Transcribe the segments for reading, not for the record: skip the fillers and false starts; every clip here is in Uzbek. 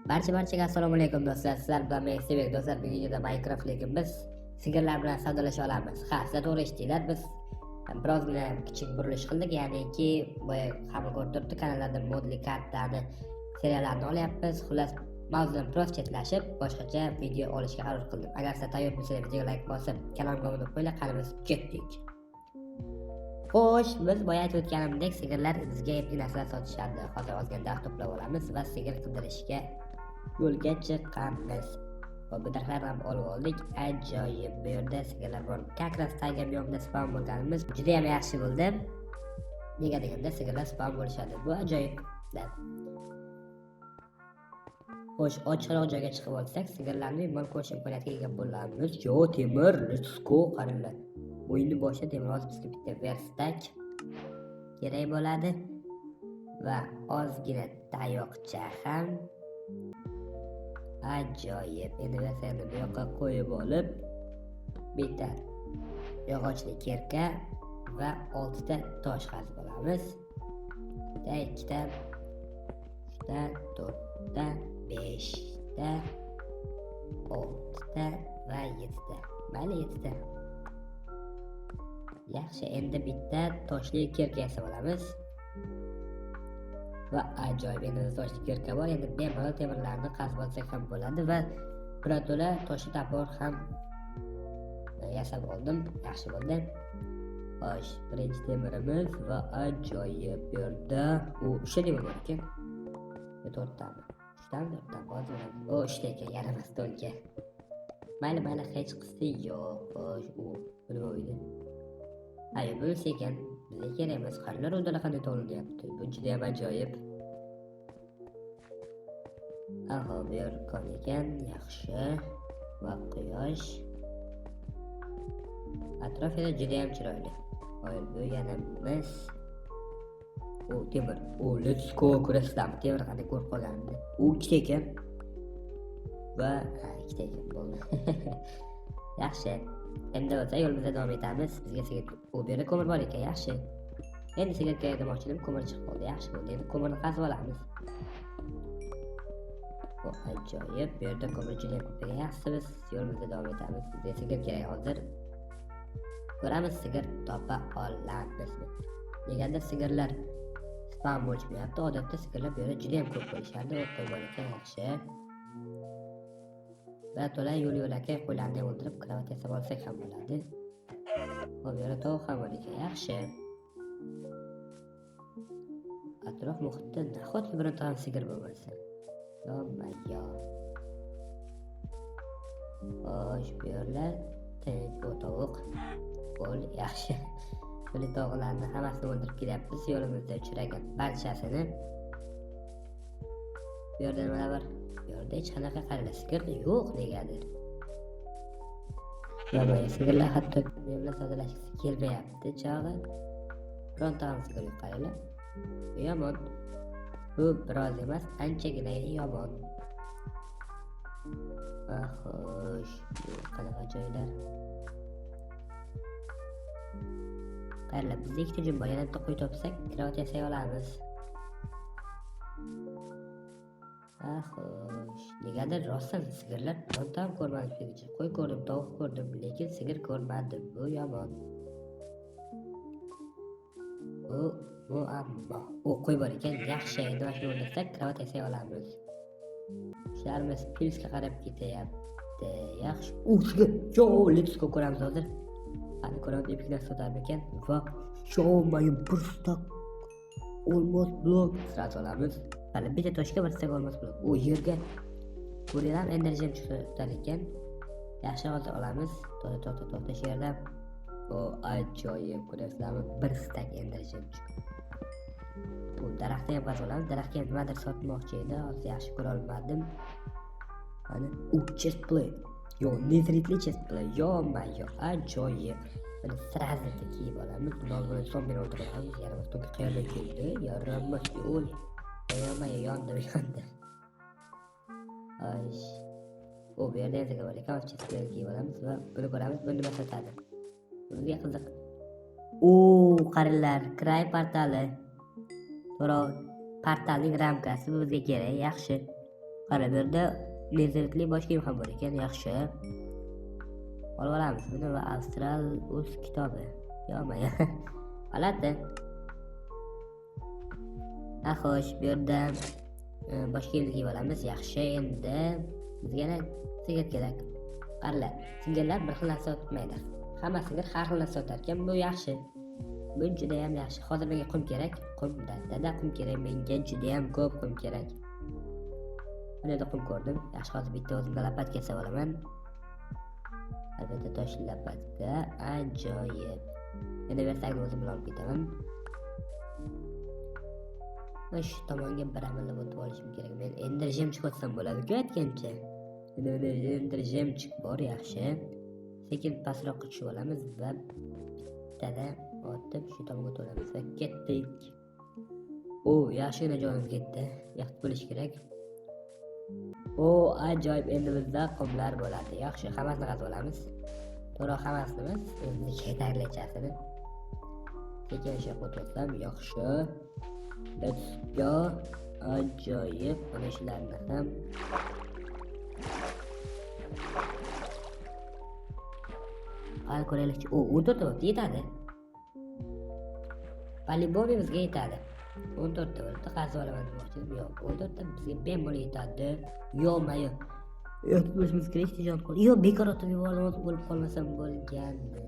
Barcha-barchaga assalomu alaykum do'stlar. Sizlar bilan men Sevak do'stlar. Bugun videoda Minecraft, lekin biz sigirlar bilan savdolasha olamiz. Ha, sizlar to'g'ri eshitdinglar. Biz birozgina kichik burilish qildik, ya'niki boya hamma ko'rib turibdi, kanallarda modli kartani seriallarni olyapmiz. Xullas, mavzudan biroz chetlashib, boshqacha video olishga qaror qildim. Agar sizlar tayyor bo'lsangiz, videoga like bosib, kanalimga obuna bo'linglar. Qani, biz ketdik. Xo'sh, biz boya aytib o'tganimdek, sigirlar bizga epli narsalar sotishadi. Hozir ozgina daraxt to'plab olamiz va sigir qidirishga yo'lga chiqamiz. Hop, bu daraxtlarni ham olib oldik. Ajoyib. Bu yerda sigirlar bor. Как раз tayga biyomda spawn bo'lganimiz juda ham yaxshi bo'ldi. Nega deganda, sigirlar spawn bo'lishadi. Bu ajoyib. Xo'sh, ochiqroq joyga chiqib olsak, sigirlarni bemalol ko'rish imkoniyatiga ega bo'lamiz. Yo, temir, let's go, qaranglar. O'yinni boshida temir. Hozir bizga bitta верстак kerak bo'ladi va ozgina tayoqcha ham. Ajoyib. Endi верстак ni bu yoqqa qo'yib olib, bitta yog'ochli кирка va oltita tosh qazib olamiz. Bitta, ikkita, uchta, to'rtta, beshta, oltita va yettita. Mayli, yettita. Yaxshi, endi bitta toshli кирка yasab olamiz. Va ajoyib, endi bizda toshli кирка bor. Endi bemalol temirlarni qazib olsak ham bo'ladi va birato'la toshli топор ham yasab oldim. Yaxshi bo'ldi. Xo'sh, birinchi temirimiz va ajoyib, bu yerda u uchta temir bor ekan. Yo, to'rttami? Uchtami, to'rttami? Hozir bilamiz. O, uchta ekan, yaramas to'nka. Mayli, mayli, hech qisi yo'q. Xo'sh, u bu nima edi? Ay, bu sekin bizga kerak emas. Qaranglar, udalar qanday tovlanyapti. Bu juda ham ajoyib. Aha, bu yer kon ekan, yaxshi. Va quyosh. Atrof esa juda ham chiroyli. Voy, bu yana mis. O, temir. O, let's go, ko'rasizlarmi? Temir qanday ko'rib qolganimni. U ikkita ekan. Va ha, ikkita ekan, bo'ldi. Yaxshi. Endi bo'lsa yo'limizda davom etamiz. Bizga sigir, u bu yerda ko'mir bor ekan, yaxshi. Endi sigir kerak demoqchi edim, ko'mir chiqib qoldi. Yaxshi bo'ldi. Endi ko'mirni qazib olamiz. Bu ajoyib. Bu yerda ko'mir juda ko'p ekan. Yaxshisi, biz yo'limizda davom etamiz. Bizga sigir kerak hozir. Ko'ramiz, sigir topa olamizmi. Negadir sigirlar spawn bo'lishmayapti. Odatda sigirlar bu yerda juda ham ko'p bo'lishardi. U qo'y bor ekan, yaxshi. Va to'la yo'l yo'lakay qo'ylarni ham o'ldirib, кровать yasab olsak ham bo'ladi. Hop, bu yerda tovuq ham bor ekan, yaxshi. Atrof muhitda nahotki bironta ham sigir bo'lmasa. Yo-mayo. Xo'sh, bu yerlar tinch, o tovuq. Bo'l, yaxshi. Buni tovuqlarni hammasini o'ldirib kelyapmiz yo'limizda uchragan barchasini. Bu yerda nimalar bor? Bu yerda hech qanaqa, qaranglar, sigir yo'q negadir. Yomon, sigirlar hatto men bilan savdolashgisi kelmayapti chog'i. Bironta ham sigir yo'q, qaranglar. Bu yomon. Bu biroz emas, anchagina yomon. Ah, xo'sh, bu qanaqa joylar? Qaranglar, bizda ikkita jun bor. Yana bitta qo'y topsak, кровать yasay olamiz. Ah, xo'sh, negadir rostdan sigirlar bironta ham ko'rmadim shu yergacha. Qo'y ko'rdim, tovuq ko'rdim, lekin sigir ko'rmadim. Bu yomon. Bu muammo. U qo'y bor ekan, yaxshi. Endi mana shuni o'ldirsak, кровать yasay olamiz. Qushlarimiz plyusga qarab ketyapti. Yaxshi. U sigir. Yo, let's go, ko'ramiz hozir. Qani ko'ramiz, epik narsa sotarmikan va yo-mayo, bir стак olmos blok сразу olamiz. Hali bitta toshga bir стак olmos blok. U yerga ko'ringlar, energy ham chiqar ekan. Yaxshi, hozir olamiz. To'xta, to'xta, to'xta, shu yerda. O, ajoyib, ko'ryapsizlarmi? Bir стак energy. Bu daraxtni ham qazib olamiz. Daraxtga ham nimadir sotmoqchi edi. Hozir yaxshi ko'ra olmadim. Mana u chest plate. Yo, nefritli chest plate. Yo-mayo, ajoyib. Buni сразу kiyib olamiz. Nolbuni zombini o'ldirib olamiz. Yaramas to'nka qayerdan keldi? Yaramas yo'l. Yo-mayo, yondi, yondi. Xo'sh. U bu yerda ham bor ekan. Chest plate kiyib olamiz va buni ko'ramiz. Bu nima sotadi? Bizga qiziq. O, qaranglar, kray portali. To'g'ri, portalning ramkasi, bu bizga kerak, yaxshi. Qara, bu yerda nezeritli bosh kiyim ham bor ekan, yaxshi. Olib olamiz buni va Avstral o'z kitobi. Yo'qmi? G'alati. Xo'sh, bu yerda bosh kiyimni kiyib olamiz. Yaxshi, endi bizga yana sigir kerak. Qaranglar, sigirlar bir xil narsa sotmaydi. Hamma sigir har xil narsa sotar ekan, bu yaxshi. Bu juda ham yaxshi. Hozir menga qum kerak. Qum, dada qum kerak menga, juda ham ko'p qum kerak. Mana yerda qum ko'rdim. Yaxshi, hozir bitta o'zimga lapatka yasab olaman. Albatta toshli lapatka, ajoyib. Endi versakni o'zim bilan olib ketaman. Va shu tomonga bir amallab o'tib olishim kerak. Men endi jemchik otsam bo'ladi-ku aytgancha. Endi endi jemchik bor, yaxshi. Sekin pastroqqa tushib olamiz va bittada otib shu tomonga o'tib olamiz va ketdik. O, yaxshigina jonim ketdi. Yaxshi bo'lishi kerak. O, ajoyib, endi bizda qumlar bo'ladi. Yaxshi, hammasini qazib olamiz. To'g'ri, hammasini emas, o'zimizga yetarlichasini. Sekin shu yoqqa o'tib yaxshi. Let's go. Ajoyib, mana shularni ham. Qani ko'raylikchi. O, 14 ta bo'libdi, yetadi. По-любому bizga yetadi. 14 ta bo'libdi, qazib olaman demoqchi edim. Yo'q, 14 ta bizga bemalol yetadi. Yo'q-ma-yo'q. Yo'q, bo'lishimiz kerak, jon qo'l. Yo'q, bekor otib yubordim, o'lib qolmasam bo'lgandi.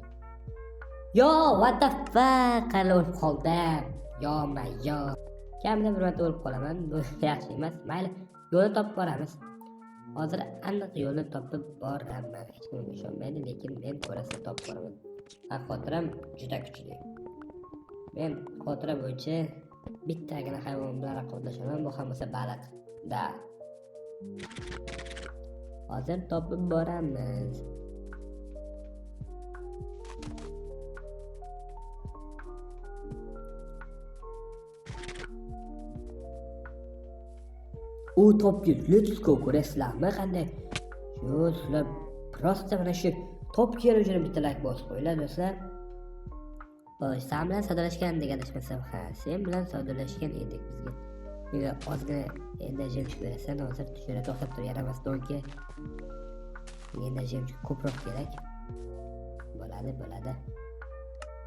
Yo, what the fuck? Qani o'lib qoldim. Yo-ma-yo. Kamida bir marta o'lib qolaman. Bu yaxshi emas. Mayli, yo'lni topib boramiz. Hozir aniq yo'lni topib boraman. Hech kim ishonmaydi, lekin men ko'rasini topib boraman. Ha, xotiram juda kuchli. Men xotira bo'yicha bittagina hayvon bilan raqobatlashaman, bu ham bo'lsa baliq. Da. Hozir topib boramiz. U topgan, let's go, ko'rasizlarmi qanday? Shu sizlar просто mana shu top kelish uchun bitta like bosib qo'yinglar do'stlar. Xo'sh, sen bilan savdolashgan adashmasam, ha, sen bilan savdolashgan edik bizga. Menga ozgina endi jemchik berasan, hozir tushira to'xtab tur, yaramas donki. Menga jemchik ko'proq kerak. Bo'ladi, bo'ladi.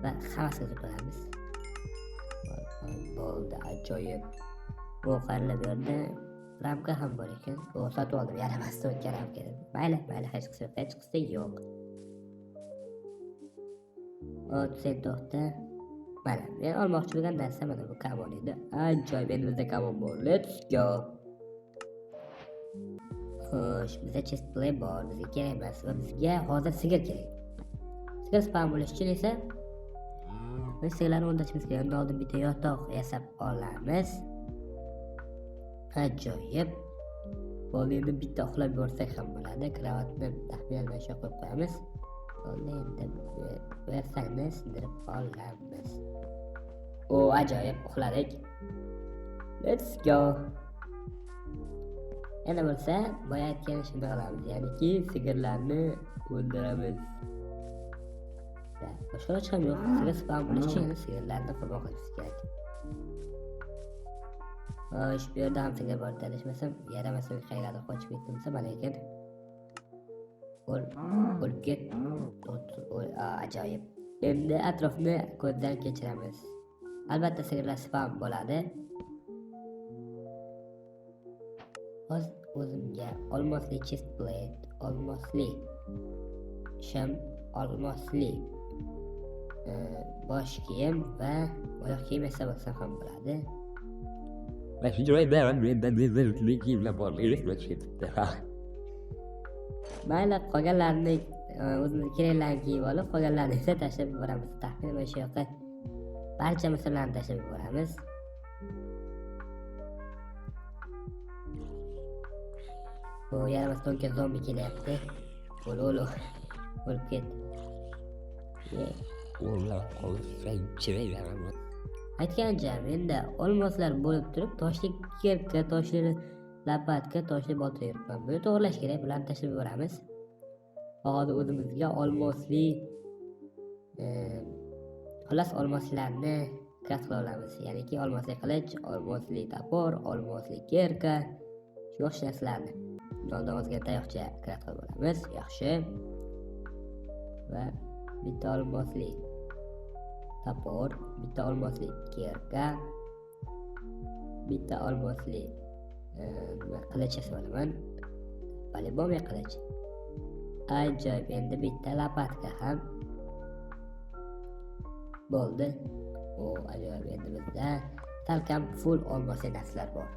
Va hammasini to'plamiz. Bo'ldi, ajoyib. Bu qaralab bu yerda ramka ham bor ekan. O, sotib oldim, yaramas donki ramka. Mayli, mayli, hech qisi yo'q, hech qisi yo'q. Ot, sen to'xta. Mana, men olmoqchi bo'lgan narsa mana bu kamon edi. Ajoyib, endi bizda kamon bor. Let's go. Xo'sh, bizda chest play bor, bizga kerak emas va bizga hozir sigir kerak. Sigir spam bo'lish uchun esa biz sigirlarni o'ldirishimiz kerak. Undan oldin bitta yotoq yasab olamiz. Ajoyib. Bo'ldi, endi bitta uxlab yuborsak ham bo'ladi. Kravatni taxminan mana shu yoqqa qo'yib qo'yamiz. Bo'ldi, endi versakni sindirib olamiz. O, ajoyib, uxladik. Let's go. Endi bo'lsa, boya aytgan ishni qilamiz, ya'niki sigirlarni o'ldiramiz. Boshqa iloji ham yo'q. Sigir spam bo'lish uchun yana sigirlarni qurbon qilishimiz kerak. Xo'sh, bu yerda ham sigir bor, adashmasam, yaramasam qayergadir qochib ketdim desa, mana ekan. O'lib ket. Ajoyib. Endi atrofni ko'zdan kechiramiz. Albatta sigirlar spam bo'ladi. Hozir o'zimga olmosli chest plate, olmosli shim, olmosli bosh kiyim va oyoq kiyim yasab olsam ham bo'ladi. Mayli, qolganlarini o'zimiz keraklarni kiyib olib, qolganlarini esa tashlab yuboramiz. Taxminan mana shu yoqqa barcha misollarni tashlab yuboramiz. Bu yaramas to'nka zombi kelyapti. O'l, o'l, o'l. O'lib ket. Aytgancha, menda olmoslar bo'lib turib, toshli kirka, toshli lapatka, toshli bolta yuribman. Buni to'g'irlash kerak, bularni tashlab yuboramiz. Hozir o'zimizga olmosli, xullas olmoslarni craft qila olamiz. Ya'niki olmosli qilich, olmosli topor, olmosli kirka. Shu o'xshash narsalarni. Oldin ozgina tayoqcha craft qilib olamiz. Yaxshi. Va bitta olmosli topor, bitta olmosli kirka, bitta olmosli qilich yasab olaman. По-любому qilich. Ajoyib, endi bitta lopatka ham bo'ldi. O, ajoyib, endi bizda salkam full olmosli narsalar bor.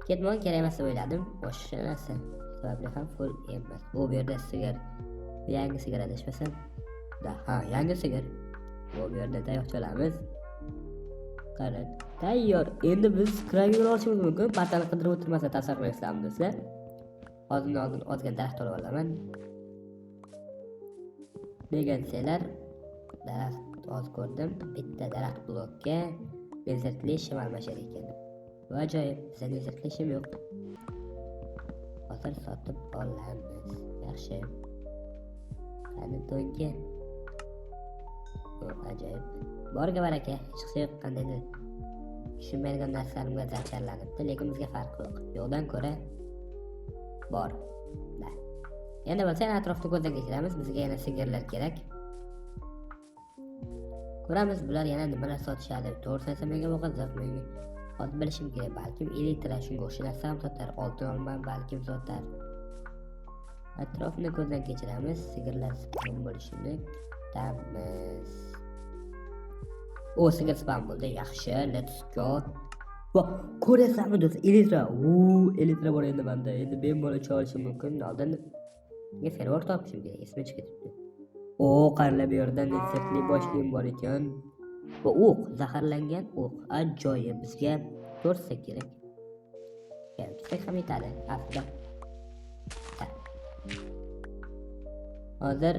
Ketmon kerak emas deb o'yladim. Boshqa narsa sababli ham full emas. Bu yerda sigir, yangi sigir adashmasam. Da, ha, yangi sigir. Bu yerda tayoqcha olamiz. Qarang, tayyor. Endi biz kiraga yo'l olishimiz mumkin. Portalni qidirib o'tirmasa tasavvur qilasizlarmi do'stlar? Hozir oldin ozgina daraxt olib olaman. Degan desanglar, daraxt oz ko'rdim. Bitta daraxt blokka bezakli shim almashar ekan. Va ajoyib, bizda bezakli shim yo'q. Hozir sotib olamiz. Yaxshi. Qani to'nka? Bu ajoyib. Borga baraka, hech qisi yo'q, qandaydir tushunmaydigan narsalarimga zarcharlanibdi, lekin bizga farqi yo'q. Yo'qdan ko'ra bor. Da. Endi bo'lsa yana atrofni ko'zdan kechiramiz. Bizga yana sigirlar kerak. Ko'ramiz bular yana nimalar sotishadi. To'g'risini aytsam menga bu qiziq, menga hozir bilishim kerak. Balkim elitra shunga o'xshash narsa ham sotar, oltin olma balkim sotar. Atrofni ko'zdan kechiramiz, sigirlar spam bo'lishini kutamiz. O, sigir spam bo'ldi. Yaxshi, let's go. Va ko'rasizmi do'stlar, elitra. U elitra bor endi menda. Endi bemalol ucha olishim mumkin. Oldin menga fervor topishim kerak. Esimga chiqib ketibdi. O, qarlar bu yerda nefritli bosh kiyim bor ekan. Va o'q, zaharlangan o'q. Ajoyib, bizga 4 kerak. Kelsak ham yetadi aslida. Hozir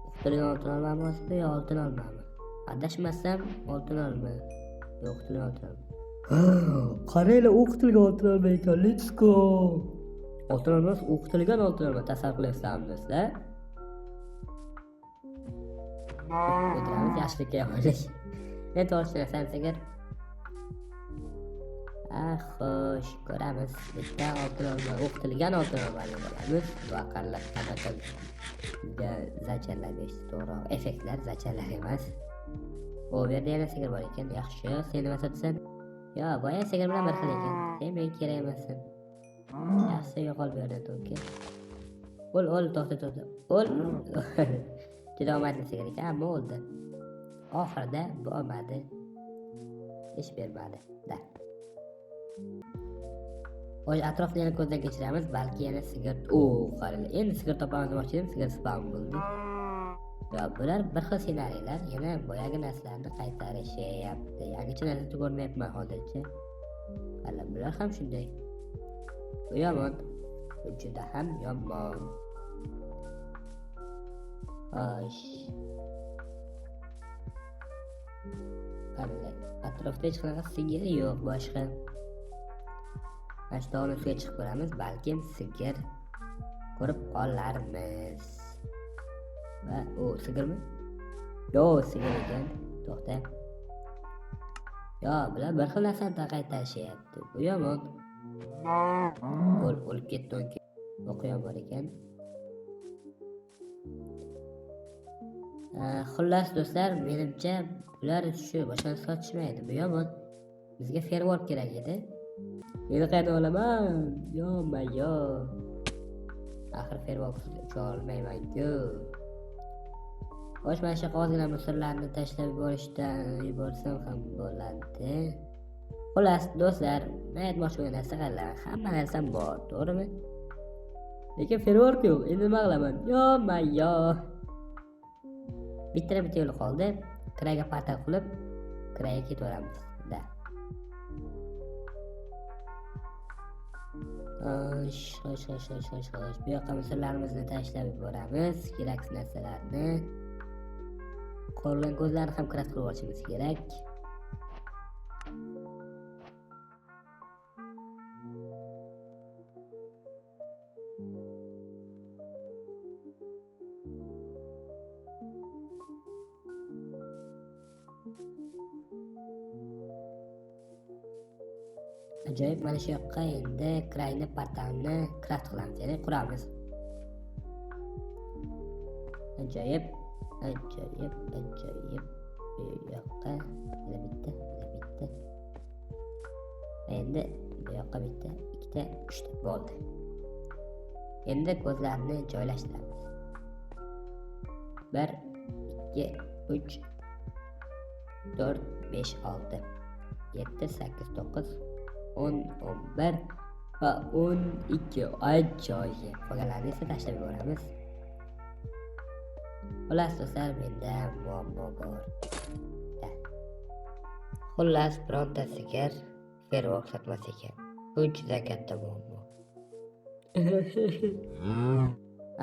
o'qitilgan oltin olmami yo oltin olmami? Adashmasam oltin olma. Yo'q, o'qitilgan oltin olma. Qaranglar, o'qitilgan oltin olma ekan. Let's go. Oltin olma, o'qitilgan oltin olma. Tasavvur qilyapsizlarmi do'stlar? O'tiramiz, yaxshilikka yomonlik. Ne to'g'risini aytsam sigir. Ah, xo'sh, ko'ramiz. Bitta oltin olma, o'qitilgan oltin olmani olamiz. Va qarlar qanaqa bizga zacharlar berishdi, to'g'ri. Effektlar, zacharlar emas. O, bu yerda yana sigir bor ekan. Yaxshi, sen nima sotasan? Yo, boya sigir bilan bir xil ekan. Sen menga kerak emassan. Yaxshi, yo'qol bu yerda to'nka. O'l, o'l, to'xta, to'xta. O'l. Juda omadli sigir ekan, ammo o'ldi. Oxirida bu omadi ish bermadi. Da. Xo'sh, atrofni yana ko'zdan kechiramiz, balki yana sigir. O, qaranglar, endi sigir topamiz demoqchi edim, sigir spam bo'ldi. Yo, bular bir xil ssenariylar, yana boyagi narsalarni qaytarishyapti. Yangicha narsa ko'rmayapman hozircha. Qaranglar, bular ham shunday. Bu yomon. Bu juda ham yomon. Xo'sh. Qaranglar, atrofda hech qanaqa sigir yo'q boshqa. Mana shu tog'ni ustiga chiqib ko'ramiz, balkim sigir ko'rib qolarmiz. Va u sigirmi? Yo'q, sigir ekan. To'xta. Yo, bular bir xil narsani qaytarishyapti. Bu yomon. O'lib ketdi. O'qiyam bor ekan. Xullas do'stlar, menimcha bular shu boshqa sotishmaydi. Bu yomon. Bizga fervor kerak edi. Meni qayerdan olaman? Yo-ma-yo. Axir fervorsiz ucha olmayman-ku. Xo'sh, mana shu ozgina musorlarni tashlab yuborsam ham bo'ladi. Xullas do'stlar, men aytmoqchi bo'lgan narsa qaranglar, hamma narsam bor, to'g'rimi? Lekin fervork yo'q. Endi nima qilaman? Yo-ma-yo. Bitta bitta yo'li qoldi. Kiraga portal qilib, kiraga ketaveramiz. Da. Xo'sh, xo'sh, xo'sh, xo'sh, xo'sh, xo'sh. Bu yoqqa musorlarimizni tashlab yuboramiz, keraksiz narsalarni. Qo'ldan ko'zlarni ham craft qilib olishimiz kerak. Ajoyib, mana shu yoqqa endi krayni portalni craft qilamiz, ya'ni quramiz. Ajoyib, ajoyib, ajoyib. Bu yoqqa yana bitta, yana bitta. Endi bu yoqqa bitta, ikkita, uchta bo'ldi. Endi ko'zlarni joylashtiramiz. 1, 2, 3, 4, 5, 6, 7, 8, 9, 10, 11 va 12. Ajoyib. Qolganlarni esa tashlab yuboramiz. Xullas do'stlar, menda muammo bor. Xullas, bironta sigir firework sotmas ekan. Bu juda katta muammo.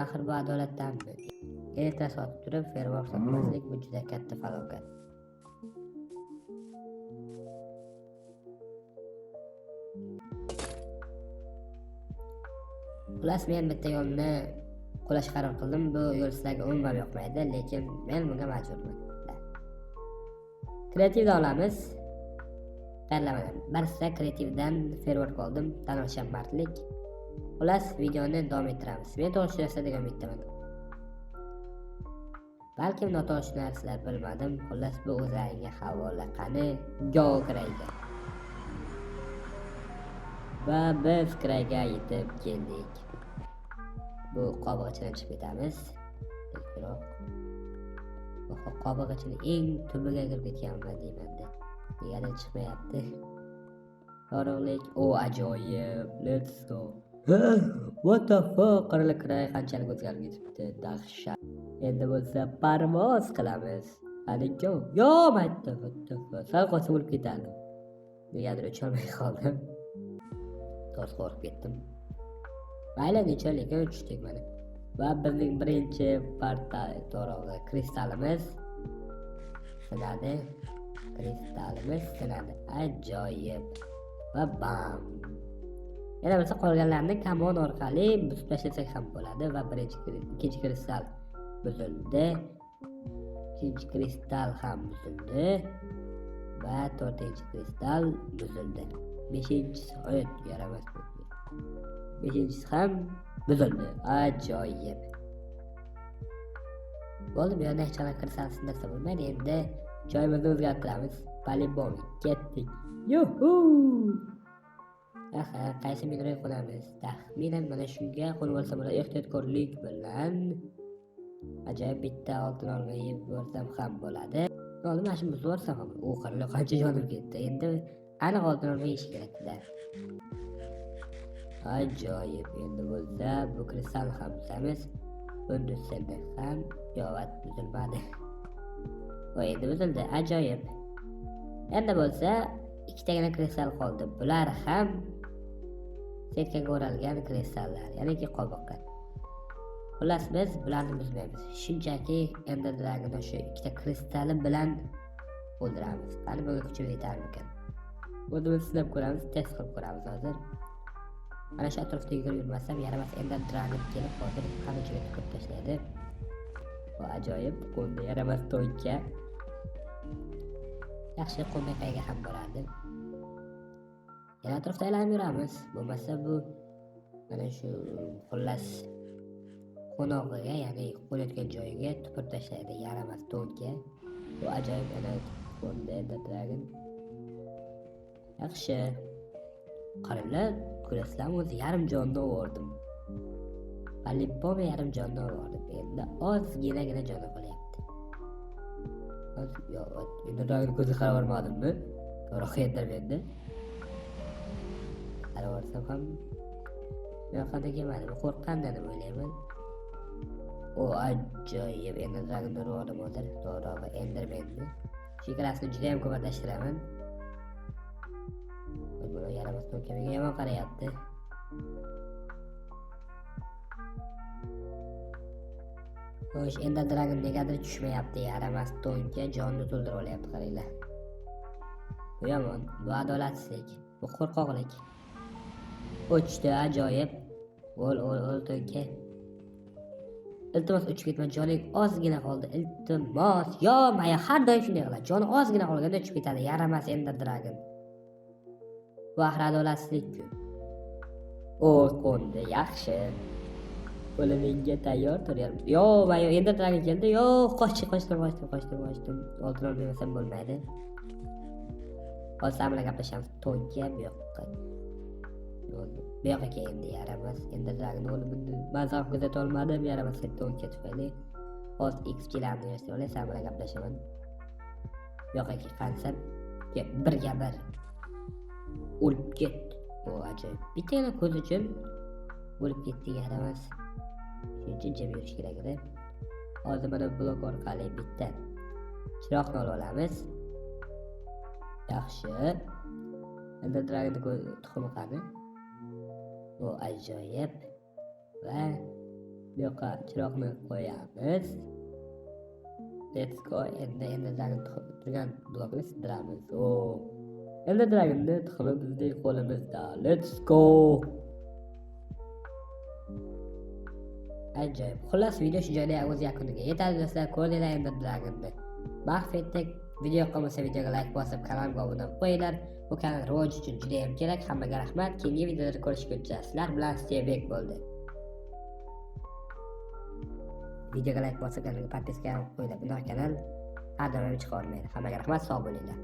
Axir bu adolatdanmi? Erta sotib turib firework sotmaslik bu juda katta falokat. Xullas, men bitta yo'lni qo'llash qaror qildim. Bu yo'l sizlarga umuman yoqmaydi, lekin men bunga majburman. Kreativdan olamiz. Tanlamadim. Barsa kreativdan firework oldim. Tanlasham mardlik. Xullas, videoni davom ettiramiz. Men to'g'ri tushunasizlar degan umiddaman. Balkim noto'g'ri tushunarsizlar, bilmadim. Xullas, bu o'zlaringga havola. Qani, go krayga. Va biz krayga yetib keldik. Bu qobig'i ichidan chiqib ketamiz. Biroq bu qobig'i ichini eng tubiga kirib ketganman deymanda. Negadir chiqmayapti. Yorug'lik, o ajoyib. Let's go. What the fuck? Qirli kray qanchalik o'zgarib ketibdi. Dahshat. Endi bo'lsa parvoz qilamiz. Hadi go. Yo, mayda, what the fuck? Sal qolsa o'lib ketardim. Negadir ucholmay qoldim. To'g'ri qo'rqib ketdim. Mayli, necha lekin tushdik mana. Va bizning birinchi portal to'g'ri kristalimiz sinadi. Kristalimiz sinadi. Ajoyib. Va bam. Yana bo'lsa qolganlarni kamon orqali buzib tashlasak ham bo'ladi va birinchi ikkinchi kristal buzildi. Ikkinchi kristal ham buzildi va to'rtinchi kristal buzildi. Beshinchisi, oy, yaramas bo'ldi. Beshinchisi ham buzildi. Ajoyib. Bo'ldi, bu yerda hech qanaqa kristal sindirsa bo'lmaydi. Endi joyimizni o'zgartiramiz. Polibom ketdik. Yuhu! Aha, qaysi minaraga qo'namiz? Taxminan mana shunga qo'nib olsam bo'ladi. Ehtiyotkorlik bilan ajoyib bitta oltin olma yeb borsam ham bo'ladi. Bo'ldi, mana shuni buzib yuborsam ham. U qancha qancha jonim ketdi. Endi aniq oltin olma yeyish kerak-da. Ajoyib. Endi bo'lsa bu kristalni ham buzamiz. Bundusini ham yovat buzilmadi. Va endi buzildi. Ajoyib. Endi bo'lsa ikkitagina kristal qoldi. Bular ham setkaga o'ralgan kristallar, ya'niki qobiqqa. Xullas, biz bularni buzmaymiz. Shunchaki Ender Dragon'ni shu ikkita kristali bilan o'ldiramiz. Qani bunga kuchimiz yetarmikan? O'zimiz sinab ko'ramiz, test qilib ko'ramiz hozir. Mana shu atrofda yugurib yurmasam, yaramas Ender Dragon kelib hozir qamichiga tupurib tashlaydi. Bu ajoyib, qo'lda yaramas to'yka. Yaxshi, qo'lmay qayerga ham borardi. Yana atrofda aylanib yuramiz. Bo'lmasa bu mana shu xullas qo'nog'iga, ya'ni qo'nayotgan joyiga tupurib tashlaydi yaramas to'nka. Bu ajoyib ana qo'ndi Ender Dragon. Yaxshi. Qaranglar, ko'rasizlarmi, o'zi yarim jonni o'rdim. Polibom yarim jonni o'rdim. Endi ozginagina joni qolyapti. Oz, yo, Ender Dragon ko'zi qarab yubormadimmi? To'g'ri Endermanni. Qarab yuborsam ham bu yoqqa kelmadi. Bu qo'rqqandan deb o'ylayman. O ajoyib Ender Dragonni urib hozir. To'g'ri, Endermanni. Shu ikkalasini juda ham ko'p adashtiraman. Buni yaramas to'nka menga yomon qarayapti. Xo'sh, Ender Dragon negadir tushmayapti. Yaramas to'nka jonni to'ldirib olyapti, qaranglar. Bu yomon, bu adolatsizlik, bu qo'rqoqlik. Uchdi, ajoyib. O'l, o'l, o'l to'nka. Iltimos uchib ketma, joning ozgina qoldi. Iltimos. Yo, maya har doim shunday qiladi. Joni ozgina qolganda uchib ketadi. Yaramas Ender Dragon. Bu axir adolatsizlik-ku. O, qo'ndi, yaxshi. O'limingga tayyor tur. Yo'q, man yo'q, Ender Dragon keldi. Yo'q, qochdim, qochdim, qochdim, qochdim, qochdim. Oltin olmasam bo'lmaydi. Hozir sen bilan gaplashamiz. To'nka bu yoqqa. Bo'ldi. Bu yoqqa kel endi yaramas. Ender Dragon o'limini maza kuzata olmadim, yaramas to'nka tufayli. Hozir XP'larni yig'ishtirib olay, sen bilan gaplashaman. Bu yoqqa kel, qansam, birga bir. O'lib ketdi. O, ajoyib. Bittagina ko'z uchun o'lib ketdi, yaramas. Shuning uchun jim yurish kerak edi. Hozir mana blok orqali bitta chiroqni olib olamiz. Yaxshi. Ender Dragonning tuxumi qani? Bu ajoyib. Va bu yoqqa chiroqni qo'yamiz. Let's go. Endi Ender Dragon tuxumi turgan blokni sindiramiz. O. Ender Dragonning tuxumi bizning qo'limizda. Let's go. Ajoyib. Xullas, video shu joyda o'z yakuniga yetadi do'stlar. Ko'rdinglar Ender Dragonni. Mahv etdik. Video yoqqan videoga like bosib, kanalga obuna bo'lib qo'yinglar. Bu kanal rivoji uchun juda ham kerak. Hammaga rahmat. Keyingi videolarda ko'rishguncha sizlar bilan Stebek bo'ldi. Videoga like bosib, kanalga podpiska qo'yinglar. Bunaqa kanal har doim chiqa olmaydi. Hammaga rahmat, sog' bo'linglar.